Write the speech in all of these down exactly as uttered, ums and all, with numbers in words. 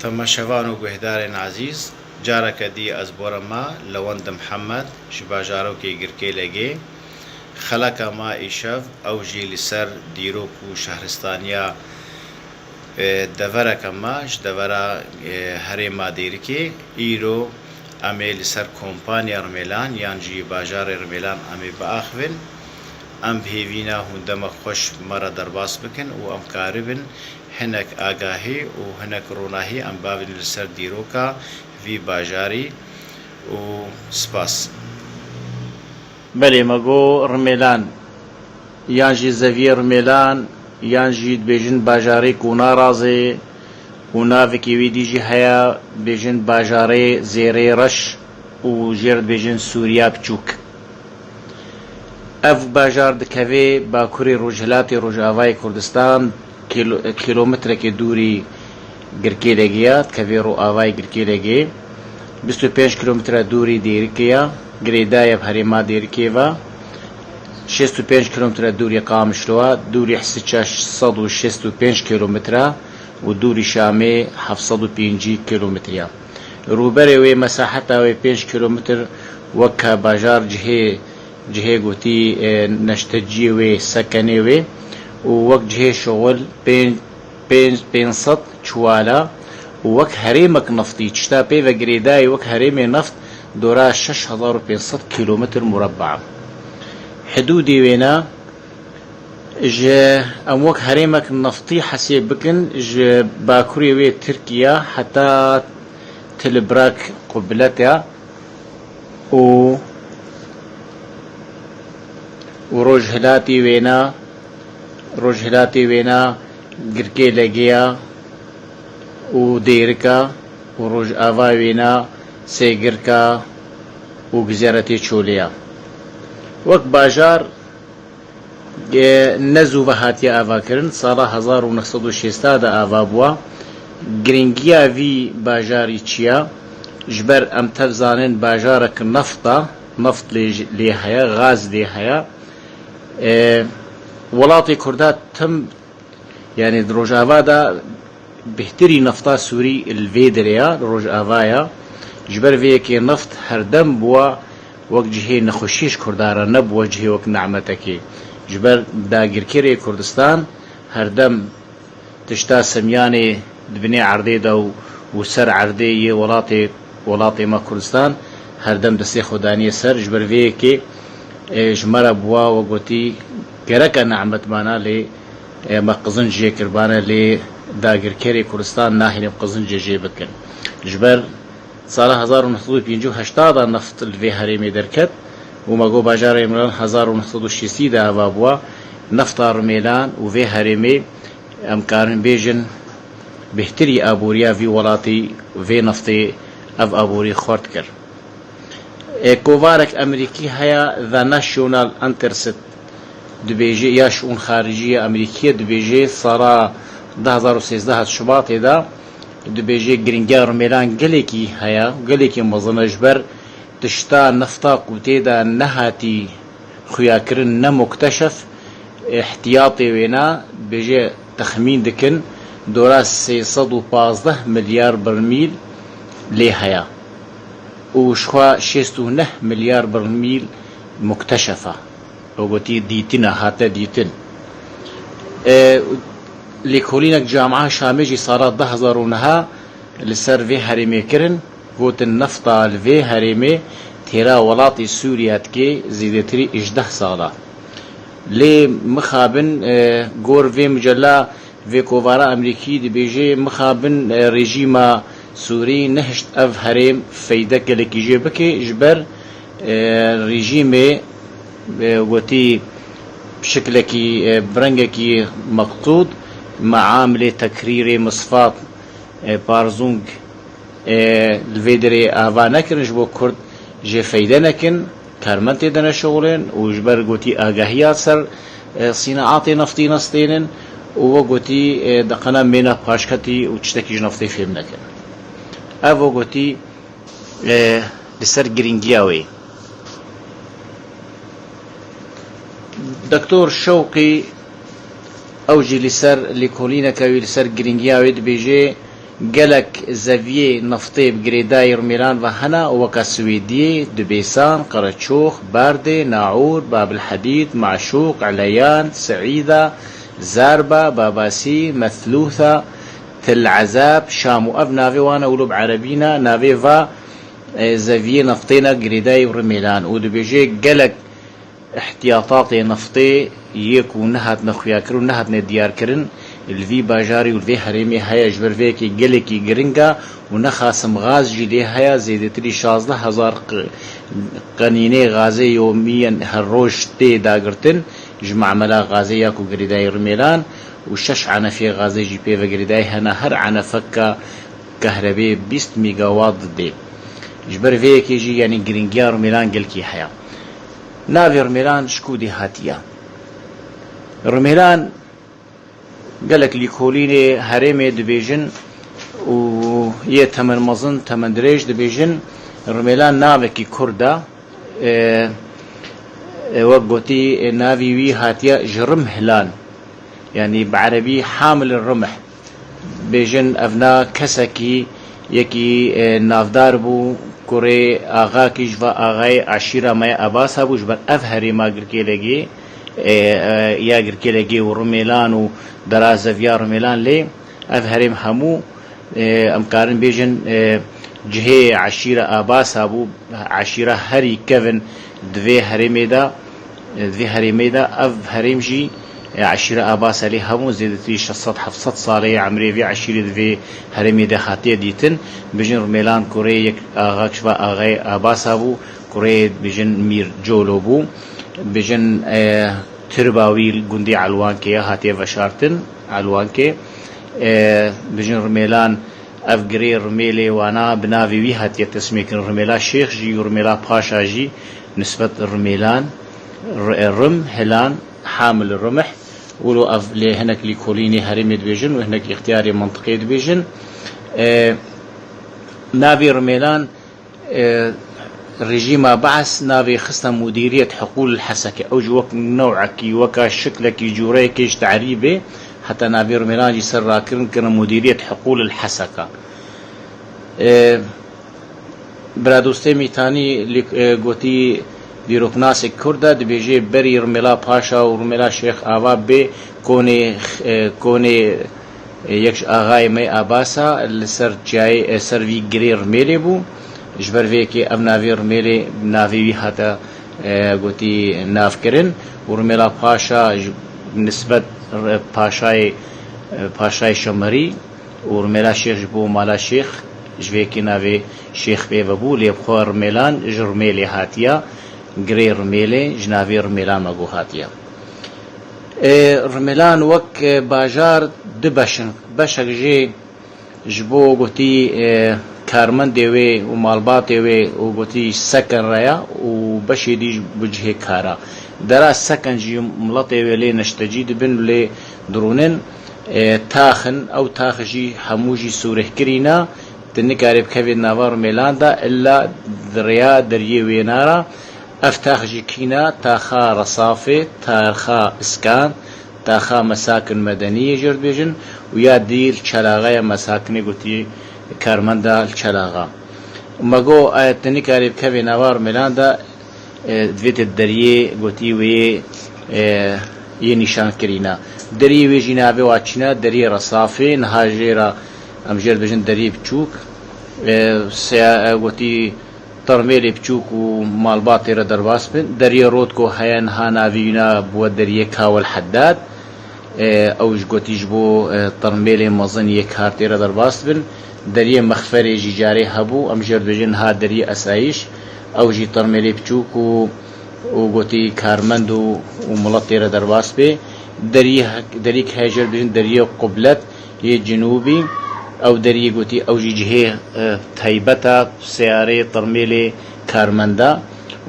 Temaşevan û guhdarên ezîz, careke dî ez borema Lewend Mihemed ji bajarokê Girkêlegê. Xeleka me îşev ew jî li ser dîrok û şehristaniya, e, devereke me ji devera, e, herêma Dêrikê. Îro em ê li ser kompanya Rimêlan yan jî bajarê Rimêlan em ê biaxivin. Em bi hêvî ne hûn demek xweş me re derbas bikin û em karibin hinek agahî û hinek ronahî em bavin li ser dîroka vî bajarî û spas. Belê, me got Rimêlan, yan jî zeviyê Rimêlan, yan jî dibêjin bajarê ku narazê û navekê wî dî jî heye, dibêjin bajarê Zêrê Reş û jê re dibêjin Sûriya Biçûk. Ev bajar dikeve bakurê rojhilatê rojavayê Kurdistan, kîlo-, kîlometrekê dûrî Girkêlegê ya, dikeve ro avayê Girkêlegê. Bîst û pênc kîlometre dûrî Dêrikê ya, girêdayê bi herêma Dêrikê ve. Şêst û pênc kîlometre dûrî Qamişlo ya, dûrî Hisiça şeş sed û şêst û pênc kîlometre û dûrî Şamê heft sed û pêncî kîlometre ya. Rûberê wê mesaheta wê pênc kîlometr wek bajar cihê, cihê gotî, e, neşteciyê wê, sekenê wê û wek cihê şoxil pênc, pênc, pênc sed çiwala û wek herêmek neftî, tişta pê ve girêdayî wek herêmê neft dora şeş hezar û pênc sed kîlometr mureba. Hidûdê wêna ji, em wek herêmek neftî hesê bikin, ji bakurê wê Tirkiye heta Tilibrak Qublet ya û, û rojhilatî wêna, rojhilatî wêna Girkêlegê ya û Dêrika û rojava wêna Sêgirka û Gizeretê Çolê ya. Wek bajar, e, ne zû ve hatiye avakirin, sala hezar û neh sed û şêst de ava bûa. Girîngiya vî bajarî çi ya? Ji ber em tev zanin bajarek neft a, neft lê, lê heye, gaz lê heye. E, welatê Kurda tim, yanî di Rojava de bêhtirî nefta Sûrî li vê derê ya, li Rojava ya. Ji ber vê yekê neft herdem bûa wek cihê nexweşiyê ji Kurdan re, nebûa cihê wek nimetekê. Ji ber dagirkerê Kurdistan herdem tişta semyanê di binê erdê de û, û ser erdê yê welatê, welatê me Kurdistan herdem destê xwe daniye ser. Ji ber vê yekê, e, ji me re bûa we gotî gereke nimetmana lê, e, me qizinc jê kirbane, lê dagirkerê Kurdistan nahêlin qizincê jê bikin. Ji ber sala hezar û neh sed û pêncî û heşt de neft li vê herêmê derket û me got bajarê Rimêlan hezar û neh sed û şêstî de ava bûa. Nefta Rimêlan û vê herêmê, em karin bêjin, bêhtirî aboriya vî welatî, vê neftê ev aborî xurt kir. E, kovarek Amerîkî heye, The National Interest dibêje, ya şûn xaricî ya Amerîkî ye, dibêje sala du hezar û sêzdeh Şubatê de, dibêje girîngiya Rimêlan gelekî heye, gelekî mezin e, ji ber tişta nefta ku tê de nehatî xuyakirin, ne mukteşef, îhtiyatê wêna, dibêje, texmîn dikin dora sê sed û pazdeh milyar birmîl lê heye û ji xwe şêst û neh milyar birmîl mukteşef e. Wek gotî dîtin e, hate dîtin. E, lêkolînek Camia Şamê jî sala du hezar û neh li ser vê herêmê kirin. Gotin nefta li vê herêmê têra welatê Sûriye dike zêdetirî ji deh sal e. Lê mixabin, e, gor vê micella, vê kovara Amerîkî dibêje, mixabin, e, rejîma Sûrî nehişt ev herêm feyde gelekî jê bike, ji ber, e, rejîmê, e, gotî bi şiklekî, e, bi rengekî meqsûd, meamilê tekrîrê misfat, e, parzûng, e, li vê derê ava nekirin, ji bo Kurd jê feyde nekin, karmend tê de neşixulin û ji ber gotî agahiya ser, e, sînaatê neftî nestênin û we gotî, e, deqena mêna paşketî û tiştekî ji neftê fêm nekin. Ev we gotî, e, li ser girîngiya wê. Doktor Şewqî, ew jî li ser lêkolîneke wî li ser girîngiya wê dibêje, Gelek zeviyê neftê bi girêdayî Rumêlan ve hene, weke Swêdiyê, Dibêsan, Qereçox, Berdê, Naûr, Babilhedîd, Maşûq, Eleyan, Seîda, Zarba, Babasî, Meslûsa, Til Ezab, Şam û ev navê wan e, wilo bi erebî ne, navê va, e, zeviyê neftê ne girêdayî Rumêlan û dibêje gelek îhtiyatatê neftê yê ku nehatine xuyakirin û nehatine diyarkirin, li vî bajarî û li vê herêmê heye. Ji ber vê yekê gelekî giring e û nexasim gaz jî lê heye, zêdetirî şazdeh hezar q-, qenînê gazê yomiyen her roj tê dagirtin ji mamela gazê ya ku girêdayî Rumêlan û şeş enefê gazê jî pê ve girêdayî hene, her enefeka kehrebê bîst megawatt didê. Ji ber vê yekê jî, yanî, giringiya Rumêlan gelkî heye. Navê Rumêlan ji ku dê hatiye? Rumêlan gelek lîkolînê herêmê dibêjin û yê temen mezin, temen dirêj dibêjin. Rumêlan navekî kurd e. E, e, wek gotî, e, navî wî hatiye ji rimh lan. Yanî bi erebî hamil rimh. Bêjin evna kesekî yekî, e, navdar bû, kurê axakî ji va axayê eşîra me ya Abasa bû, ji ber ev herêma Girkêlegê, e, e, ya Girkêlegê û Rumêlan û dera zeviya Rumêlan lê ev herêm hemû, e, em karin bêjin, e, cihê eşîra Abasa bû, eşîra herî kevin di vê herêmê de, di vê herêmê de ev herêm jî, e, eşîra Abasa lê hemû zêdetirî şeş sed heft sed salê ye emrê vê eşîrê di vê herêmê de hatiye dîtin. Bijin Rumêlan kurê yek axa kişva axayê Abasa bû, kurê bijin Mîr Colo bû. Bijin, e, tirba wî li gundê Elwankê ye, hatiye veşartin Elwankê. E, bijin Rumêlan Ev girê Rumêlê wana bi navê wî hatiye tesmêkirin. Rumêla Şêx jî û Rumêla Paşa jî nisbet Rumêlan, r-, rim, hilan, hamil rimh, wilo ev lê hinek lîkolînê herêmê dibêjin û hinek îxtiyarê mintiqê dibêjin. E, navê Rumêlan E, rejîma Beas navê xiste Mudîriyet Hiqûl el Heseke. Ew jî wek newekî, weka şiklekî, cûreyekê ji terîbê, heta navê Rumêlan jî ser rakirin kirine Mudîriyet Hiqûl el Heseke. E, Biradostê Mîtanî li, e, gotî dîroknasek Kurd e, dibêje berî Rumêla Paşa û Rumêla Şêx Ava bê konê, e, konê Yek ji axayê me Abasa li ser çiyayê, e, ser vî girê Rimêlê bû. Ji ber vê yekê ev navê Rimêlê, navê wî hate, e, gotî navkirin û Rimêla Paşa ji nisbet re-, Paşayê, e, Paşayê Şemerî û Rimêla Şêx ji bo mala Şêx, ji vê yekê navê Şêx pê ve bû, lê bi xwe Rimêlan ji Rimêlê hatiye, girê Rimêlê ji navê Rimêlan me got hatiye. E, Rimêlan wek, e, bajar du beş in. Beşek jê ji bo gotî, e, karmendê wê û malbatê wê û gotî seken re ya û beşê dî ji bo cihê kara. Dera seken jî miletê wê lê neştecî dibin û lê dirûnin, e, tax in. Ew tax jî hemû jî sûrêhkirî ne. Tu nikarê bikevê di nava Rimêlan de, illa di rêya deriyê wêna re. Ev tax jî kî ne? Taxa Resafê, taxa Iskan, taxa Mesakin Medeniyê jê re dibêjin û ya dî li Çelaxa ye, Mesakinê gotî karmenda li Çelaxa. Me got, e, tu nikarê bikevê nava Rimêlan de, e, divê tu deriyê gotî wê, e, yê nîşan kirîna. Deriyê wê jî navê wa çi ne? Deriyê Resafê, niha jê re em jê re dibêjin deriyê biçûk. E, seya-, e, gotî Termêlê biçûk û malbat tê re derbas bin. Deriyê Rotko heye, niha navê wî ne, bûye deriyê Kawel Heddad. E, ew ji gotî ji bo, e, termêlê mezin yê kar tê re derbas bin. Deriyê Mexferê jî carê hebû, em jê re dibêjin niha deriyê Esayîş. Ew jî termêlê biçûk û, û gotî karmend û, û milet tê re derbas bê. Deriyê hek-, deriyek heye jê re dibêjin deriyê Qublet. Yê Cinûbî, ew deriyê gotî, ew jî cihê, e, taybet e, seyarê, tirmêlê, karmenda.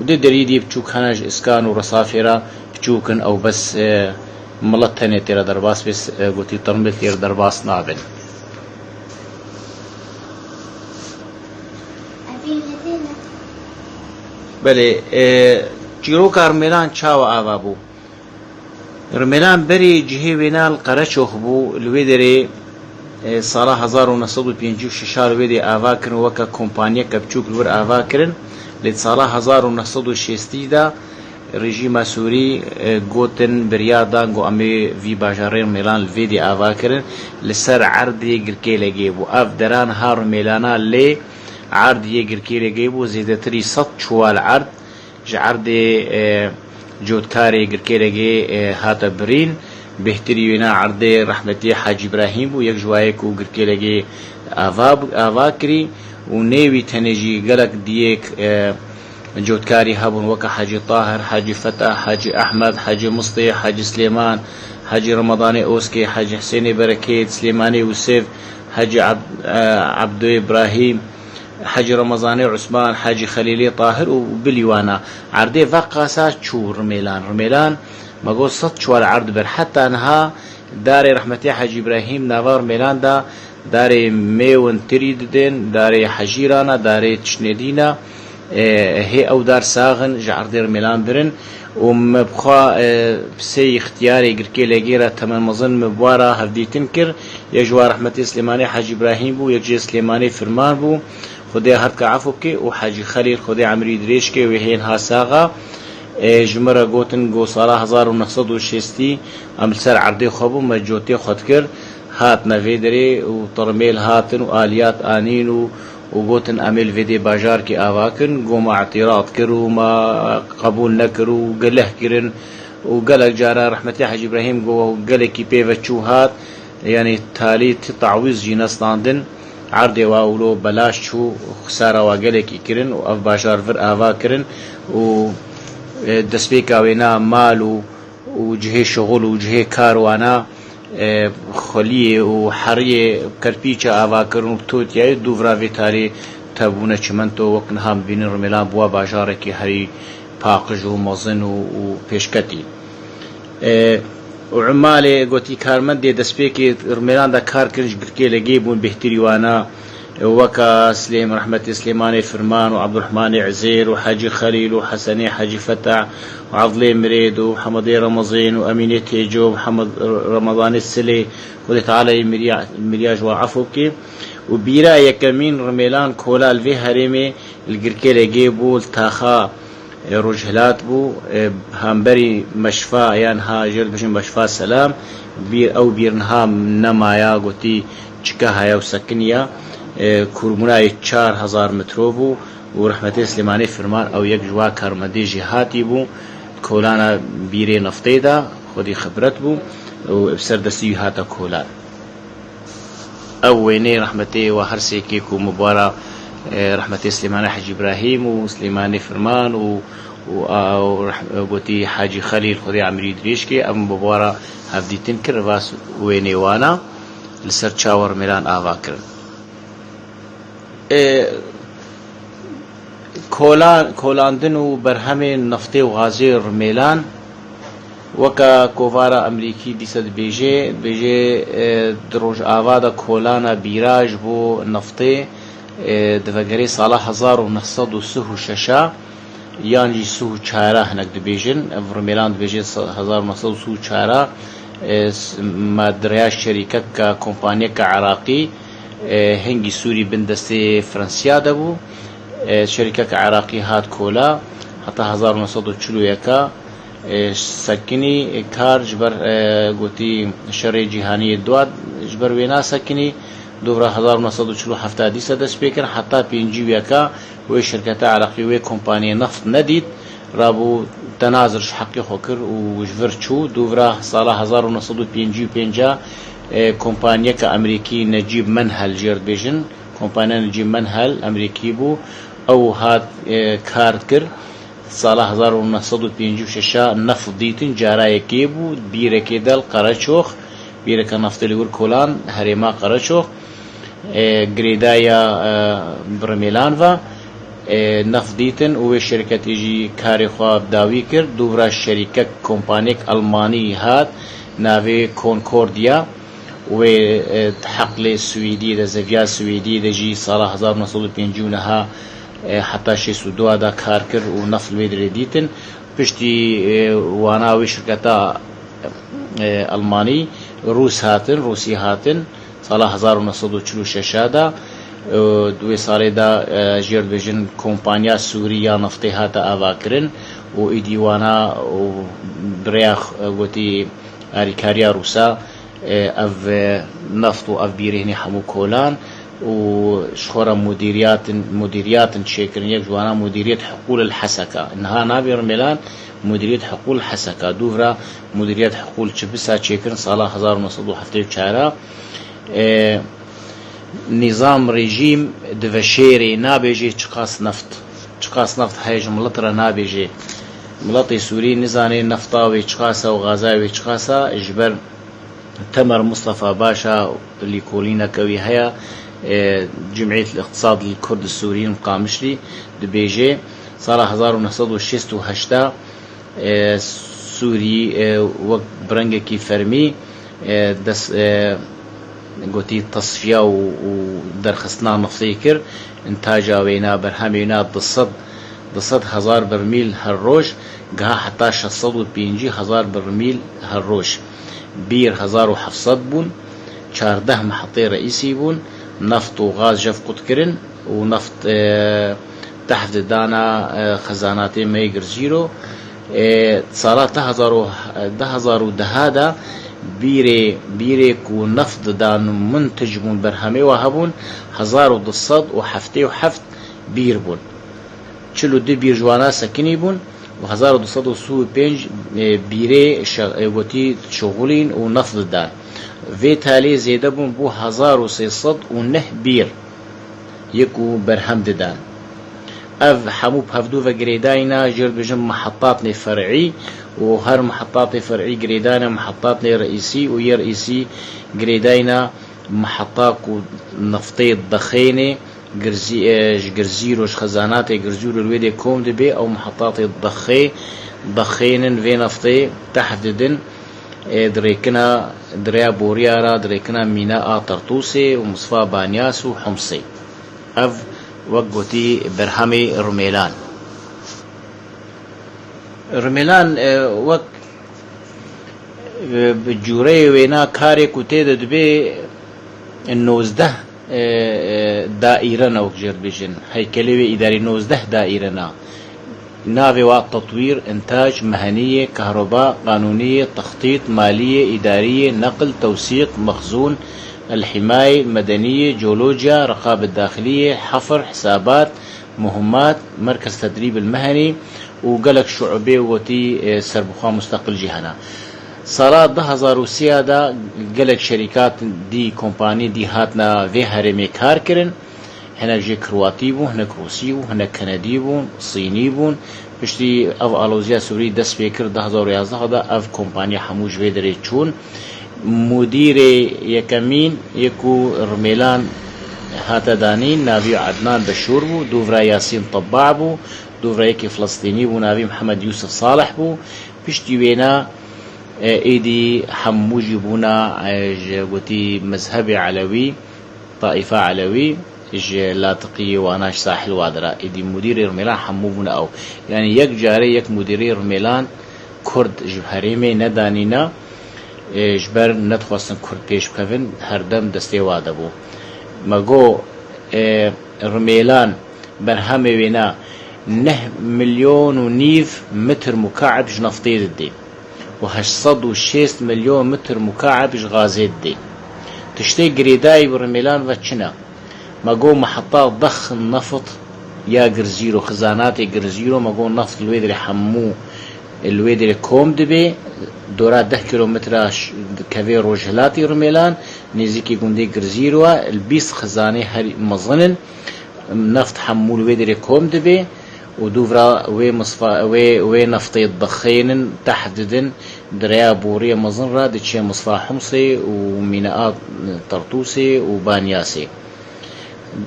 Û dê deriyê dî biçûk hene ji Îskan û Resafê re biçûk in, ew bes, e, milet tenê tê re derbas bê, s-, e, gotî tirmêl tê re derbas nabin. Belê, e, çîroka Rimêlan çawa ava bû? Rimêlan berê cihê wêna li Qereçox bû, li wê derê E, sala hezar û neh sed û pêncî û şeş li vê dê ava kirin, weke kompaniyeke biçûk li wir ava kirin. Lê di sala hezar û neh sed û şêstî de rejîma Sûrî, e, gotin, biryar dan, got, em ê vî bajarê Rumêlan li vê dê ava kirin. Li ser erdê Girkêlegê bû. Ev dera niha Rumêlana lê erdê Girkêlegê bû, zêdetirî sed çuwal erd ji erdê, e, cotkarê Girkêlegê, e, hate birîn. Bêhtirî wêna erdê rehmetî Hacî Îbrahîm bû, yek ji wayê ku Girkêlegê ava, ava kirî û nêwî tenê jî gelek diyêk, e, cotkarî hebûn, weke Hacî Tahir, Hacî Fetah, Hacî Ehmed, Hacî Mistê, Hacî Silêman, Hacî Remadanê Oskê, Hacî Hisênê Berekêt, Silêmanê Wisêv, Hacî Ab-, e, Ebdo Îbrahîm, Hecî Remezanê Usman, Hecî Xelîlê Tahir û bilî wana. Erdê veqasa çû Rimêlan. Rimêlan, me got, sed çuwal erd bir. Heta niha darê rehmetî Hecî Îbrahîm nava Rimêlan de darê mêwin tirî didin, darê hecîrana, darê tiştnêdîna. E, hê ew dar saxin ji erdê Rimêlan birin. Û me bi xwe, e, sê ixtiyarê Girkêlegê re temen mezin me bi wa re hevdîtin kir. Yek ji wa rehmetê Silêmanê Hecî Îbrahîm bû, yek jê Silêmanê Firman bû. Xwedê her dika efû bike û Hecî Xelîl, Xwedê emrî dirêj ke, wê hê niha sax a. E, ji min re gotin, got, sala hezar û neh sed û şêstî em li ser erdê xwe bûn, me cotê xwe dikir. Hatine vê derê û tirmêl hatin û aliyat anîn û û gotin, em ê li vê dê bajarkê ava kin. Got, me îtîrad kir û me qebûl nekir û geleh kirin û gelek cara rehmetî Hecî Îbrahîm got, gelekî pê ve çû hat, yanî talî ti tawîz jî nestandin. Erdê wa wilo belaş çû, xisara wa gelekî kirin û ev bajar vir ava kirin û, e, destpêka wêna mal û û cihê şixul û cihê kar wana, e, xweliyê û heriyê kerpîça ava kirin û bi totiyayê dûvra vê tarê tevbûne çimento, wek niha bibînin Rimêlan bûwa bajarekî herî paqij û mezin û, û pêşketî. E, û Umalê gotî karmendê destpêkê Rimêlan de kar kirin ji Girkêlegê bûn bêhtirî wana, weka Silêm-, rehmetê Silêmanê Firman û Ebdurehmanê Ezêr û Hecî Xelîl û Hesenê Hecî Fetah û Evdilê Mirêd û Hemedê Remezên û Emînê Têco û Hemed-, Remezanê Silê, Xwedê Teala yê miriya, miriya ji wan efû bike. Û bîra yekemîn Rimêlan kola li vê herêmê li Girkêlegê bû, li taxa e, rojhilat bû, e, hemberî meşfa yan ha jê dibêjin meşfa Selam, bîr, ew bîr niha nemaya, gotî çika haya û sekiniya, e, kûrbûna yê çar hezar metro bû û rehmetê Silêmanê Firman ew yek ji wa karmendê jêhatî bû, kolana bîrê neftê de xwedî xibret bû û bi ser destî wî hate kolan. Ew wêneyê rehmetê wa her sêkê ku mibara, e, rehmetê Silêmanê Hecî Îbrahîm û Silêmanê Firman û, û, a, û reh-, gotî Hecî Xelîl, Xwedê emrî dirêj ke, em mibara hevdîtin kir, va s-, wênê wana li ser çawa Rimêlan ava kirin. E, Kolan-, kolandin û berhemên neftê û gazê Rimêlan, weke kovara Amerîkî dîsa dibêje, dibêje, e, di Rojava de kolana bîra ji bo neftê, e, di vegerê sala hezar û neh sed û sih û şeş a yan jî sih û çar a hinek dibêjin. Ev Rimêlan dibêje se-, hezar û neh sed û sih û çar a, e, s-, me di rêya şerîkeka, kompaniyeke Iraqî, e, hingî Sûrî bin destê Fransiya de bû. E, şerîkeke Iraqî hat kola, heta hezar û neh sed û çil û yek a, e, sekinî, e, kar ji ber, e, gotî şerê cîhanî yê dua ji ber wê nasekinî. Dûvra hezar û neh sed û çil û heft a dîsa dest pê kir, heta pêncî û yek a wê şirketa Iraqî, wê kompaniyê neft nedît. Rabû tenazir ji heqê xwe kir û ji vir çû. Dûvra sala hezar û neh sed û pêncî û pênc a, e, kompaniyeke Amerîkî Necîb Menhel jê re dibêjin. Kompaniya Necîb Menhel Amerîkî bû. Ew hat, e, kar kir. Sala hezar û neh sed û pêncî û şeş a neft dîtin, cara yekê bû, bîrekê de li Qereçox, bîreke neftê li wir kolan herêma Qereçox. e, girêdaya, e, bi Rimêlan ve, e, neft dîtin û wê şirketê jî karê xwe bi dawî kir. Dûvra şerîkek, kompaniyek Almanî hat, navê Concordia. Wê, e, di heqlê Swêdiyê de, zeviya Swêdiyê de jî sala hezar û neh sed û pêncî û neh a, e, heta şêst û du a de kar kir û neft li wê derê dîtin. Piştî, e, wana wê şirketa, e, Almanî, Rûs hatin, Rûsî hatin. Sala hezar û neh sed û çil û şeş de, e, di wê salê de, e, jêr dibêjin kompanya Sûrî ya neftê hate avakirin û êdî wana û bi rêya, e, gotî alîkariya Rûsa, e, ev, e, neft û ev bîrê hinî hemû kolan û ji xwe re mudîriyatin, mudîriyatin çêkirin. Yek ji wana mudîriyet Hiqûl el Heseka. Niha navê Rimêlan mudîriyet Hiqûl Heseka. Dûvra mudîriyet Hiqûl Çibisa çêkirin sala hezar û neh sed û heftê û çar. E, nîzam, rejîm diveşêrê, nabêjê çiqas neft. Çiqas neft heye ji milet re nabêjê. Miletê Sûrî nizanê nefta wê çiqas e û gaza wê çiqas e, ji ber Temer Mustafa Başa, lîkolîneke wî heye, e, Cumhuriyet Îqtisad li Kurd Sûrî li Qamişlî dibêjê, sala hezar û neh sed û şêst û heşt de, e, Sûrî, e, wek bi rengekî fermî, e, des-, e, gotî tesfiya û, û derxistina neftê kir. Întaca wêna, berhemê wêna du sed, du sed hezar bermîl her roj, giha heta şeş sed û pêncî hezar bermîl her roj. Bîr hezar û heft sed bûn, çardeh mehetê reîsî bûn, neft û gaz jev qut kirin û neft, e, tehf didana, e, xezanatê me yê Girzîro. E, sala du hezar û, du hezar û deh de bîrê, bîrê ku neft didan û muntic bûn, berhemê wa hebûn, hezar û du sed û heftê û heft bîr bûn. Çil û du bîr ji wana sekinî bûn û hezar û du sed û sî û pênc, e, bîrê şe-, e, gotî şixulîn û neft didan. Vê talê zêde bûn, bû hezar û sê sed û neh bîr yek û berhem didan. Ev hemû bi hevdû ve girêdayî ne, jê re dibêjin mihetatnê fer'î û her mihetatê fer'î girêdayî ne mihetatnê reîsî û yê reîsî girêdayî ne miheta ku neftê dixênê, Girzî-, e, ji Girzîro, ji xezanatê Girzîro li wê dê kom dibe, ew mihetatê dixê-, dixênin vê neftê tehf didin, e, di rêkina, di rêya boriya re, di rêkina mîna a Tertûsê û Misfa Banyas û Humsê. Ev, wek gotî, berhemê Rimêlan. Rimêlan, e, wek, e, bi cûreyê wêna karê ku tê de dibê, nozdeh, e, e, daîre ne, wek jê re dibêjin. Heykelê wê îdarî nozdeh daîre ne. Navê wa tetwîr, întac, meheniyê, kahroba, qanûniyê, textît, maliyê, îdariyê, neql, tewsîq, mexzûn, elhîmayê, medeniyê, coğolojya, reqabet daxiliyê, hefir, hisabat, muhimmat, merkez tedrîb el mehenî û gelek şu'bê û gotî, e, serbixwe musteqil jî hene. Sala du hezar û sê de gelek şerîkat dî, kompanî dî hatine vê herêmê kar kirin. Hinek jê Kirwatî bûn, hinek Rûsî bûn, hinek Kenedî bûn, Sînî bûn. Piştî ev aloziya Sûrî dest pê kir du hezar û yazdeh de ev kompanî hemû ji vê derê çûn. Mudîrê yekemîn yê ku Rimêlan hate danîn, navî Ednan Beşûr bû, dûvra Yasîn Tebba bû, dûvra yekî Filistînî bû, navî Mihemed Yûsif Salih bû. Piştî wêna, e, êdî hemû jî bûna, e, ji gotî mezhebê Elewî, taîfa Elewî, ji Latiqiyê wana ji sahil wa dira. Êdî mudîrê Rimêlan hemû bûne ew. Yanî yek carê yek mudîrê Rimêlan Kurd ji herêmê nedanîne, e, ji ber nedixwestin Kurd pêş bikevin, herdem destê wa de bû. Me got, e, Rimêlan berhemê wêna neh milyon û nîv mitr mukaeb ji neftê didê û heşt sed û şêst milyon mitr mukaeb ji gazê didê. Tiştê girêdayî bi Rimêlan ve çi ne? Me got miheta dex neft ya Girzîro, xizanatê Girzîro, me got neft li wê derê hemû li wê derê kom dibe, dora deh kîlometre ş-, dikeve rojhilatî Rimêlan, nêzîkî gundê Girzîro e, li bîst xizanê herî mezin in. Neft hemû li wê derê kom dibe û dûvra wê misfa-, wê, wê neftê dixênin, tehf didin, di rêya boriyê mezin re diçe Misfa Humsê û mîna a Tertûsê û Banyasê.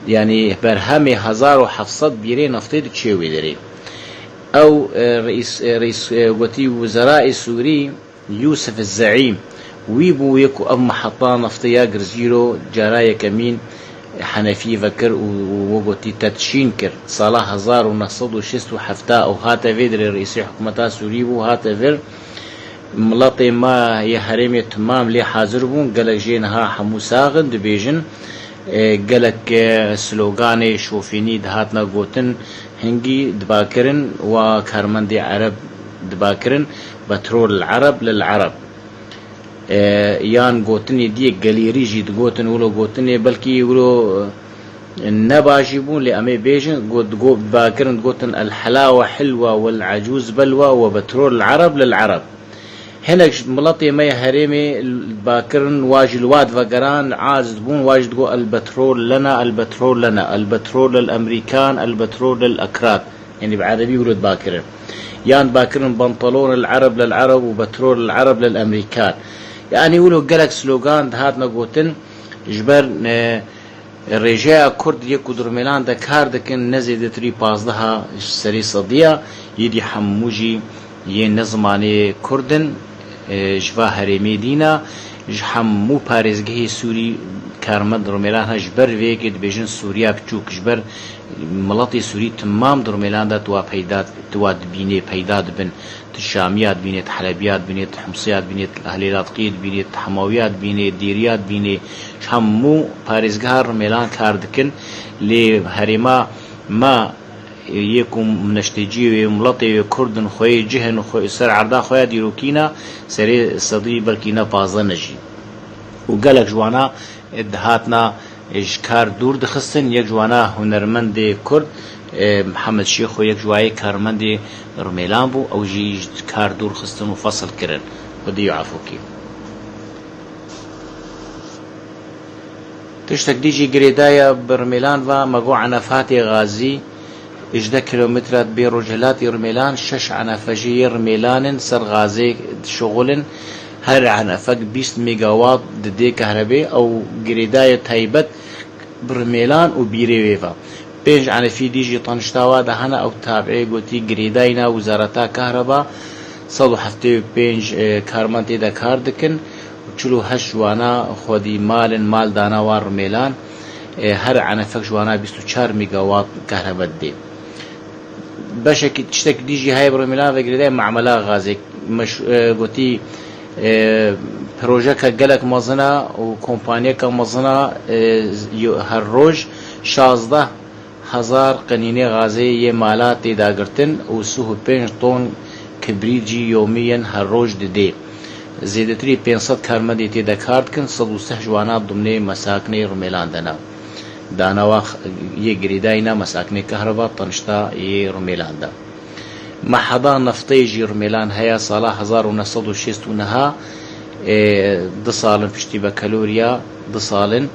Yanî berhemê hezar û heft sed bîrê neftê diçe wê derê. Ew, e, reîs, e, reîs, e, gotî wizerayê Sûrî, Yûsif Zeîm, wî bû yê ku ev miheta neftê ya Girzîro cara yekemîn Henefî vekir û, û we gotî tedşîn kir. Sala hezar û neh sed û şêst û heft û hate vê dirê reîsê hikûmeta Sûrî bû, hate vir, Miletê me yê herêmê timam lê hazir bûn, gelek jê niha hemû sax in, dibêjin, e, gelek, e, sloganê şofînî dihatna gotin, hingî dibakirin, wa karmendê ereb dibakirin, "Betrol el Ereb lil Ereb." E, yan gotinê diyê gelêrî jî digotin, wilo gotinê belkî wilo, e, ne baş jî bûn, lê em ê bêjin, got, got, dibakirin, digotin, "El helawe hilwa wel ecûz belwa we betrol el Ereb lil Ereb." Hinek ji miletê me yê herêmê dibakirin, wa jî li wa divegeran, aciz bûn, wa jî digot, "El betrol lena, el betrol lena, el betrol lil Emerîkan, el betrol lil Ekrad." Yanî bi erebî wilo dibakirin. Yan dibakirin, "Pantalon el Ereb lil Ereb û betrol el Ereb lil Emerîkan." Yanî wilo gelek slogan dihatine gotin, ji ber, e, rêjeya Kurd yê ku di Rumêlan de kar dikin, ne zêdetirî pazdeha ji serî sediya, yê dî hemû jî yê ne zimanê Kurd in, e, ji va herêmê dîna, ji hemû parêzgehê Sûrî karmend Rumêlan he, ji ber vê yekê dibêjin Sûriya biçûk, ji ber miletê Sûrî timam di Rumêlan de tu wa peyda, tu wa dibînê, peyda dibin. Tu Şamiya dibînê, tu Helebiya dibînê, tu Himsiya dibînê, tu Ehlê Latqiyê dibînê, tu Hemawiya dibînê, Dêriya dibînê. Ji hemû parêzgeha Rumêlan kar dikin. Lê herêma me yê ku neştecî wê, miletê wê Kurd in, xweyê cih in, xwe ser erda xwe ya dîrokî ne, serê sedî belkî ne pazdeh ne jî. Û gelek ji wana, e, dihatna, e, ji kar dûr dixistin. Yek ji wana hunermendê Kurd, e, Mihemed Şêxo yek ji wayê karmendê Rumêlan bû. Ew jî ji kar dûr xistin û fesil kirin. Xwedî û efûkî. Tiştek dî jî girêdaya bi Rumêlan ve, me got Enefatê Gazî, hejdeh kilometre dibê rojhilatê Rumêlan, şeş enefe jî yê Rumêlan in, ser Gazê dişuxulin. Her enefek bîst megawatt didê kehrebê, ew girêdayê taybet bi Rumêlan û bîrê wê ve. Pênc enefî dî jî tanişta wa de hene, ew tabiê gotî girêdayîna Wizareta Kehreba, sed û heftê û pênc, e, karmend tê de kar dikin û çil û heşt ji wana xwedî mal in, mal dana wan Rumêlan. E, her enefek ji wana bîst û çar megawatt kehrebe didê. Beşekî tiştek dî jî heye bi Rumêlan ve girêdayî, memela gazê. Meş-, e, gotî, e, projeke gelek mezin e û kompaniyeke mezin e, e, yo-, her roj şazdeh hezar qenînê gazê yê mala tê dagirtin û sih û pênc ton kibrît jî yomî yên her roj didê. Zêdetirî pênc sed karmendê tê de kar dikin, sed û sih ji wana dimnê mesakinê Rumêlan de ne. Dana wa x-, yê girêdayîna mesakinê kehreba tenişta yê Rumêlan de. Meheda neftê jî Rumêlan heye, sala hezar û neh sed û şêst û neh, e, du sal in piştî bekaloriya, du sal in,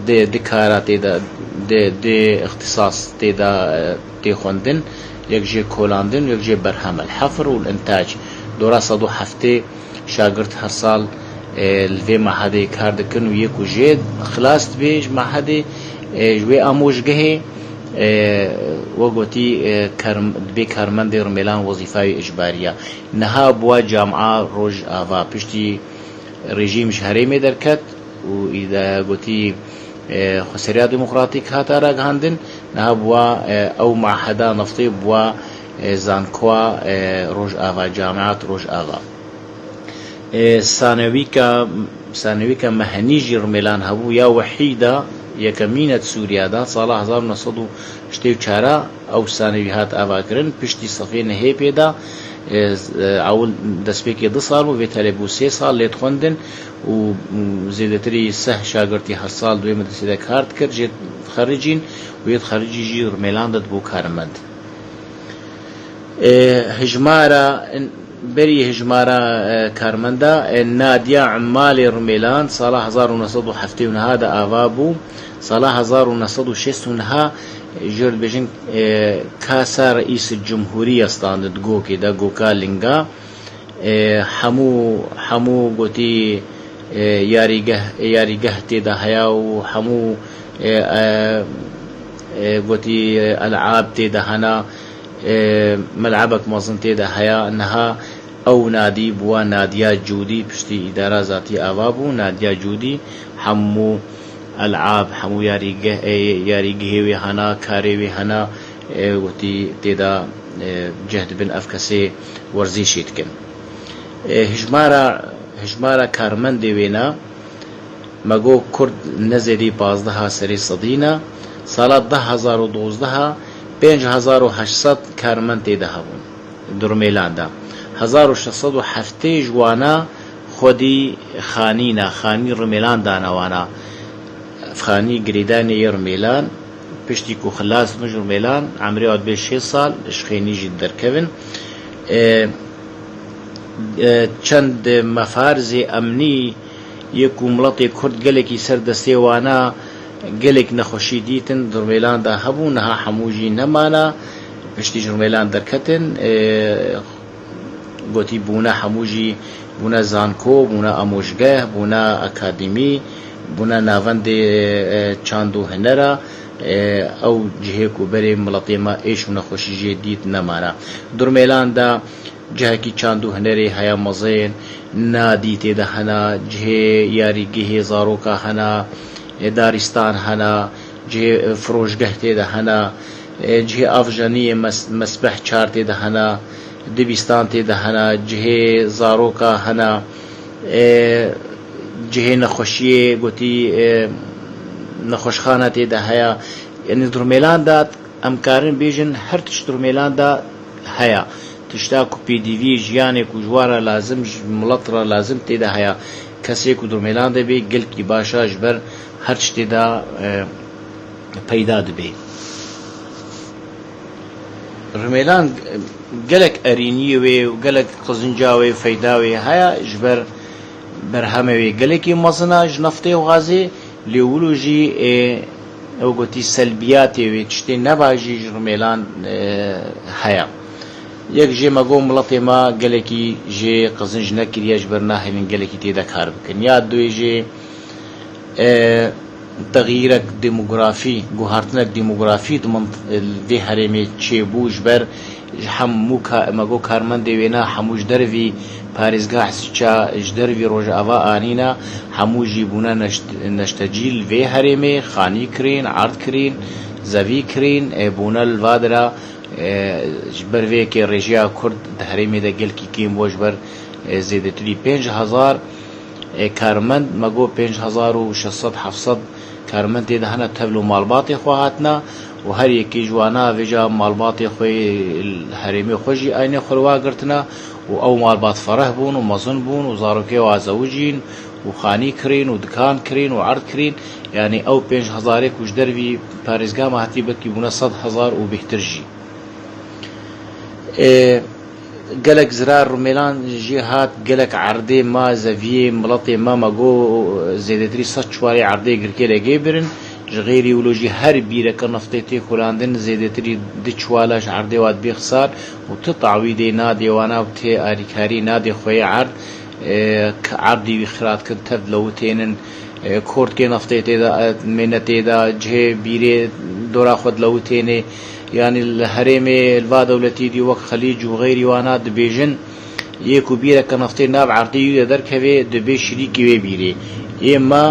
di, di kara tê de, di, di îxtisas tê de, e, tê xwendin, yek jê kolandin, yek jê berhem el hefir û intac. Dora sed û heftê şagirt her sal, e, li vê mehedê kar dikin û yê ku jê xilas dibe ji mehedê, e, ji wê amojgehê, e, we gotî, e, kerm-, dibê karmendê Rumêlan wezîfa wê icbarî ya. Niha bi wa camia Rojava piştî rejîm ji herêmê derket û îde gotî, e, xweseriya demokratîk hate ragihandin, niha bi wa, e, ew meheda neftê bi wa, e, zankoa, e, Rojava, camiat Rojava. E, sanewîka, sanewîka mehenî jî Rumêlan hebû, ya wehîda, yekemîn e di Sûriya de, sala hezar û neh sed û heştê û çar ew sanewî hat avakirin, piştî sefê nehê pê de, e, z-, e, ewil destpêkê du sal bû, vê telê bû sê sal lê dixwendin û, û zêdetirî seh şagirtî her sal di wê medresê de kar dikir, jê dixericîn û yê dixericî jî Rumêlan de dibû karmend. E, hijmara, berî hijmara, e, karmenda, e, Nadiya Emalê Rumêlan sala hezar û neh sed û heftê û neh de ava bû. Sala hezar û neh sed û şêst û neh jê re dibêjin, e, Kasa Reîs Cumhurî ya standin di Gokê de, Goka Linga. E, hemû, hemû gotî, e, yarîgeh, yarîgeh tê de heye û hemû, e, e, e, gotî, e, elab tê de hene, e, melebek mezin tê de heye. Niha ew nadî bûwa Nadiya Cûdî, piştî îdara zatî ava bû, Nadiya Cûdî hemû elab, hemû yarîgeh, e, yarîgehê wê hene, karê wê hene, e, gotî tê de, e, cih dibin, ev kesê werzîşê dikin. E, hijmara, hijmara karmendê wêna, me got Kurd ne zêdî pazdeha serê sedî ne. Sala du hezar û dozdeh pênc hezar û heşt sed karmend tê de hebûn di Rumêlan de. Hezar û şeş sed û heftê ji wana xwedî xanî ne, xanî Rumêlan dane wana. Xanî girêdanê yê Rumêlan, piştî ku xilas bûn ji Rumêlan, emrê wan dibê şêst sal, ji xênî jî derkevin. E, e, çend mefarzê emnî yê ku miletê Kurd gelekî ser destê wana gelek nexweşî dîtin, di Rumêlan de hebû, niha hemû jî nemana, piştî ji Rumêlan derketin, e, gotî bûne hemû jî, bûne zanko, bûne amojgeh, bûne akademî, bûne navendê, e, çand û hunera, e, ew cihê ku berê miletê me êş û nexweşî jê dît nemana. Di Rumêlan de cihekî çand û hunerê heye mezin, nadî tê de hene, cihê yarîgehê zaroka hene, e, darîstan hene, cihê, e, firojgeh tê de hene, e, cihê avjeniyê mes-, mesbeh çar tê de hene, dibîstan tê de hene, cihê zaroka hene, e, cihê nexweşiyê gotî, e, nexweşxana tê de heye. Yanî di Rumêlan de em karin bêjin her tişt di Rumêlan de heye. Tişta ku pêdiviyê jiyanê ku ji wan re lazim, ji milet re lazim tê de heye. Kesê ku di Rumêlan de bê gelkî baş e, ji ber her tiştê de, e, peyda dibe. Rumêlan gelek erîniyê wê û gelek qizinca wê, feyda wê heye, ji ber berhemê wê gelekî mezin e ji neftê û gazê, lê wilo jî, ê, ew gotî selbiyatê wê, tiştê nebajî ji Rumêlan, e, heye. Yek jê me got miletê me gelekî jê qizinc nekiriye, ji ber nahêlin gelekî tê de kar bikin. Ya duê jê, e, texyîrek demografî, guhartinek demografî di min, e, vê herêmê çêbû, ji ber ji hemû ka-, me got karmendê wêna hemû ji dervî parêzgah Siça, ji dervî Rojava anîne, hemû jî bûne neşt-, neştecî li vê herêmê, xanî kirîn, erd kirîn, zevî kirîn, e, bûne li va dira, e, ji ber vê yekê rêjeya Kurd di herêmê de gelkî kêm bû, ji ber, e, zêdetirî pênc hezar, e, karmend, me got pênc hezar û şeş sed heft sed karmend tê de hene, tevl û malbatê xwe hatine û her yekê ji wana vêca malbatê xwe li herêmê xwe jî aynê xwe li wa girtine û ew malbat fereh bûn û mezin bûn û zarokê wa zewicîn û xanî kirîn û dikan kirîn û erd kirîn. Yanî ew pênc hezarê ku ji dervî parêzga me hatî belkî bûne sed hezar û bêhtir jî. Ê, gelek zirar Rumêlan jî hat, gelek erdê ma zeviyê miletê me, me got zêdetirî sed çuwalê erdê girkê legê birin. Ji xêrî wilo jî her bîreke neftê tê xulandin, zêdetirî du çuwala ji erdê wa dibê xisar û ti tawîdê nadê wana û tê alîkarî nadê xweyê erd, e, k-, erdî wî xirat kin, tev dilewitênin, e, kortkê neftê tê de, e, mêne tê de, cihê bîrê dora xwe dilewitênê. Yanî li herêmê li va dewletî dî wek Xelîc û xeyrî wana dibêjin, yê ku bîreke neftê nav erdê wî de derkevê, dibê şirîkî wê bîrê. Ê me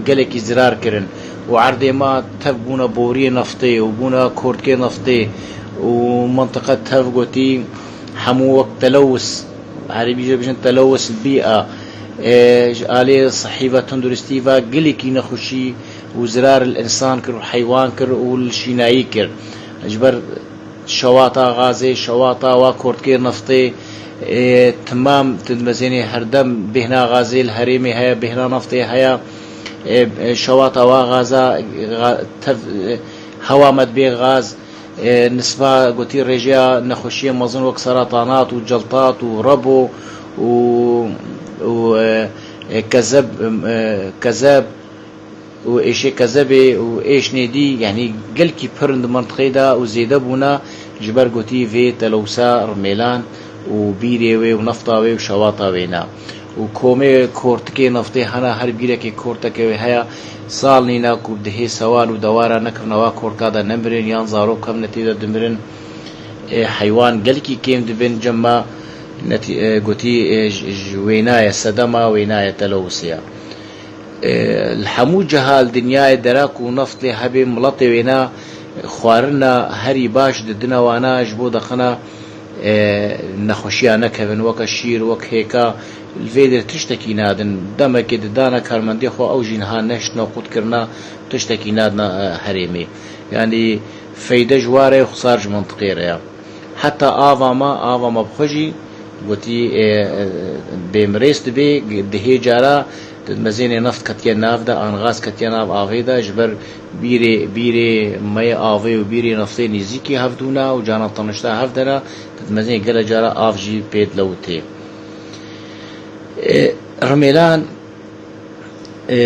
gelekî zirar kirin û erdê me tev bûne boriyê neftê û bûne kortkê neftê û mintiqe tev gotî hemû wek telewis, erebî jê bêjin telewis bîa, e, ji alê sihî ve, tunduristî ve gelekî nexweşî û zirar li însan kir û heywan kir û li şînayî kir. Ji ber şewata gazê, şewata wa kortkê neftê, e, timam tu dimezênê herdem bêhna gazê li herêmê heye, bêhna neftê heye, e, e, şewata wa gaza, ga-, tev-, e, hewa me dibê gaz, e, nisba gotî rêjeya nexweşiyê mezin wek seratanat û celtat û rebo û, û, e, e, kezeb, e, kezeb û êşê kezebê û êşnê dî, yanî gelkî pir in di mintiqê de û zêde bûne ji ber gotî vê telewsa Rumêlan û bîrê wê û nefta wê û şewata wê ne. Û komê kortikê neftê hene, her bîrekê korteke wê heye, sal nîne ku bi dihê sewan û dewara nekirine wa kortika de nemirin, yan zarok kevne tê de dimirin. E, heywan gelkî kêm dibin, cem me netî-, e, gotî, e, ji, ji wênaye sedema, wênaye telewisiya. E, li hemû ciha li dinyayê dera ku neft lê hebê, miletê wêna xwarina herî baş didine wana, ji bo deqina e, nexweşiya nekevin, weke şîr, wek hêka, li vê dir tiştekî nadin. Demekê didana karmendê xwe, ew jî niha nehiştina qût kirina, tiştekî nadina, e, herêmê. Yanî feyde ji wa re ye, xusar ji mintiqê re ye. Heta ava me, ava me bi xwe jî gotî, e, e, bêmirêz dibe, di hê cara di mezênê neft ketiye nav de, an gaz ketiye nav avê de, ji ber bîrê, bîrê me yê avê û bîrê neftê nêzîkî hev dûna û canan tenişta hev dena, di mezên gelek cara av jî pê dilewitê. E, Rimêlan, e,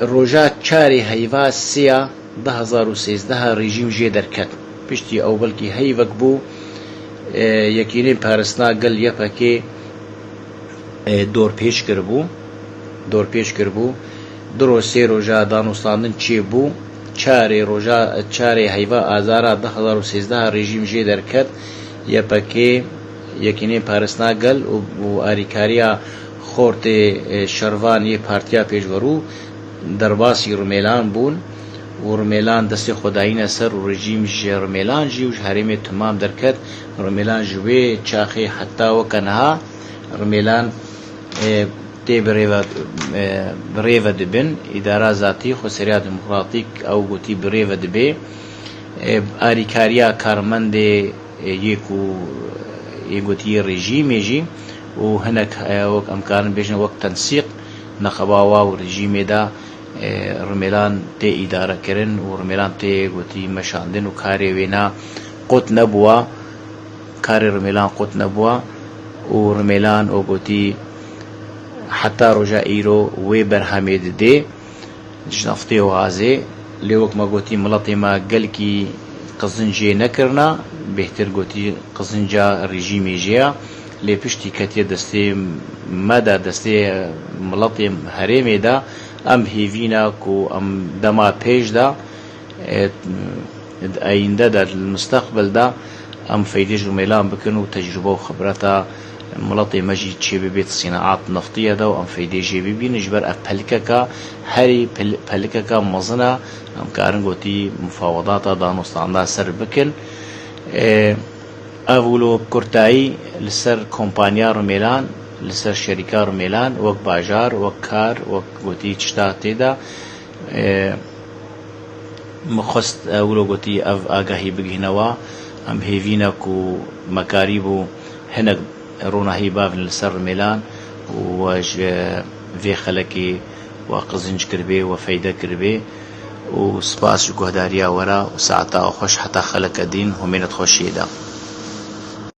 roja çarê heyva sêya du hezar û sêzdeh rejîm jê derket. Piştî ew belkî heyvek bû, e, Yekînên Parastina Gel, Y P G, e, dorpêç kiribû. Dorpêç kiribû. Du roj, sê roja danûstandin çêbû. Çarê roja, çarê heyva azara du hezar û sêzdeh rejîm jê derket. Y P G, Yekînên Parastina Gel û, û arîkariya xortê, e, şervan yê Partiya Pêşverû derbasî Rimêlan bûn û Rimêlan destê xwe dayîne ser û rejîm ji Rimêlan jî û ji herêmê temam derket. Rimêlan ji wê çaxê heta weke niha Rimêlan, e, tê birêve, e, birêve dibin. Îdara zatî, xweseriya demokratîk, ew gotî birêve dibe. E, arîkariya karmendê, e, yê ku, e, yê gotî rejîmê jî û hinek, e, wek em karin bêjin wek tensîq neqeba wa û rejîmê de, e, Rimêlan tê îdarekirin û Rimêlan tê gotî meşandin û karê wêna qut nebûwa, karê Rimêlan qut nebûwa û Rimêlan û gotî heta roja îro wê berhemê didê. Ji neftê û gazê, lê wek me gotî, miletê me gelkî qizincê nekirina, bêhtir gotî qizinca rejîmê jê ya, lê piştî ketiye destê me de, destê miletê herêmê de, em hêvî ne ku em dema pêş de, e, di eyînde de, li mustaqbel de em feydê ji Rimêlan bikin û tecrûbe û xibreta miletê me jî çêbibê di sînaat neftiye de û em feydê jê bibînin, ji ber ev pelikeka herî pel-, pelikeka mezin e, em karin gotî mufawedata danûstanda ser bikin. E, ev wilo bi kurtayî li ser kompanya Rimêlan, li ser şerîka Rimêlan, wek bajar, wek kar, wek gotî tişta tê de, e, Min xwest, e, wilo gotî ev agahî bigihîne we. Em hêvî ne ku me karîbû hinek ronahî bavin li ser Rimêlan û we ji vê xelekê we qizinc kiribê, we feyde kiribê û spas ji guhdariya we re û saeta xweş heta xeleke dîn, homênet xweşiyê de.